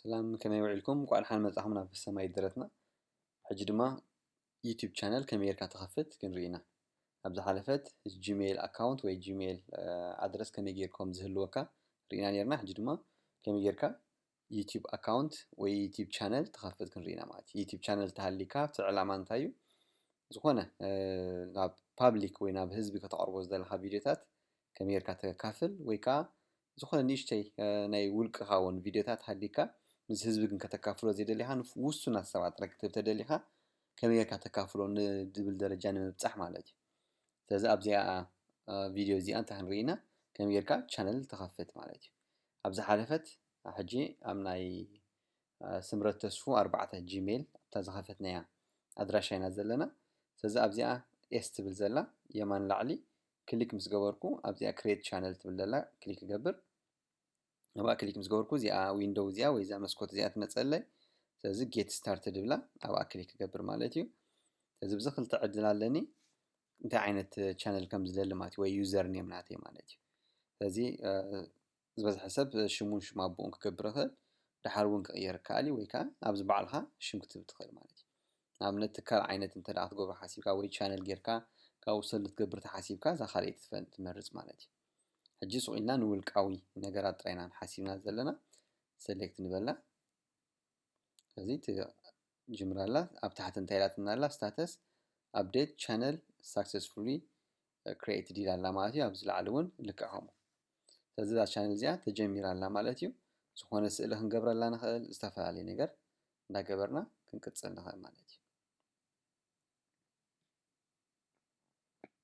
ሰላም፣ ከመይ ውዒልኩም? እንቋዕ ደሓን መጻኹም ናብ ሰማይ ደረትና። ሕጂ ድማ ዩቲዩብ ቻነል ከመይ ጌርካ ትኸፍት ክንርኢ ኢና። ኣብ ዝሓለፈት ጂሜይል ኣካውንት ወይ ጂሜይል ኣድረስ ከመይ ጌርኩም ዝህልወካ ርኢና ኔርና። ሕጂ ድማ ከመይ ጌርካ ዩቲዩብ ኣካውንት ወይ ዩቲዩብ ቻነል ትኸፍት ክንርኢ ኢና ማለት እዩ። ዩቲዩብ ቻነል ተሃሊካ እቲ ዕላማ እንታይ እዩ? ዝኾነ ናብ ፓብሊክ ወይ ናብ ህዝቢ ከተቕርቦ ዝደለኻ ቪዲዮታት ከመይ ጌርካ ተካፍል ወይ ከዓ ዝኾነ ንእሽተይ ናይ ውልቅኻ እውን ቪዲዮታት ሃሊካ ምስ ህዝቢ ግን ከተካፍሎ ዘይደሊኻ ውሱናት ሰባት ጥራይ ክትህብ ተደሊኻ ከመይ ጌርካ ተካፍሎ ንድብል ደረጃ ንምብፃሕ ማለት እዩ። ስለዚ ኣብዚኣ ቪዲዮ እዚኣ እንታይ ክንርኢ ኢና? ከመይ ጌርካ ቻነል ትኸፍት ማለት እዩ። ኣብ ዝሓለፈት ሕጂ ኣብ ናይ ስምረት ተስፉ ኣርባዕተ ጂሜይል ኣብታ ዝኸፈትናያ ኣድራሻ ኢና ዘለና። ስለዚ ኣብዚኣ ኤስ ትብል ዘላ የማን ላዕሊ ክሊክ ምስ ገበርኩ ኣብዚኣ ክሬት ቻነል ትብል ዘላ ክሊክ እገብር። ኣብኣ ክሊክ ምስ ገበርኩ እዚኣ ዊንዶው እዚኣ ወይ እዛ መስኮት እዚኣ ትመፀለይ። ስለዚ ጌት ስታርትድ እብላ ኣብኣ ክሊክ እገብር ማለት እዩ። ስለዚ ብዚ ክልተ ዕድል ኣለኒ እንታይ ዓይነት ቻነል ከም ዝደሊ ማለት እዩ፣ ወይ ዩዘር ኔም ናተይ ማለት እዩ። ስለዚ ዝበዝሐ ሰብ ሽሙን ሽም ኣቦኡን ክገብር ይኽእል፣ ድሓር እውን ክቕየር ይከኣል እዩ፣ ወይ ከዓ ኣብዚ ባዕልኻ ሽም ክትህብ ትኽእል ማለት እዩ። ንኣብነት ትካል ዓይነት እንተ ደኣ ክትገብሮ ሓሲብካ ወይ ቻነል ጌርካ ካብኡ ሰልፍ ክትገብር ተሓሲብካ እዛ ካልኣይቲ ትፈ- ትመርጽ ማለት እዩ። ሕጂ ሱቕ ኢልና ንውልቃዊ ነገራት ጥራይ ኢና ሓሲብና ዘለና። ሰሌክት ንበላ። እዚ ትጅምር ኣላ። ኣብ ታሕቲ እንታይ ኢላትና ኣላ? ስታተስ ኣፕዴት ቻነል ሳክሰስፉሊ ክሪኤትድ ኢላ ኣላ ማለት እዩ። ኣብዚ ላዕሊ እውን ልክዕ ከምኡ። ስለዚ እዛ ቻነል እዚኣ ተጀሚራ ኣላ ማለት እዩ። ዝኾነ ስእሊ ክንገብረላ ንኽእል፣ ዝተፈላለየ ነገር እንዳገበርና ክንቅጽል ንኽእል ማለት እዩ።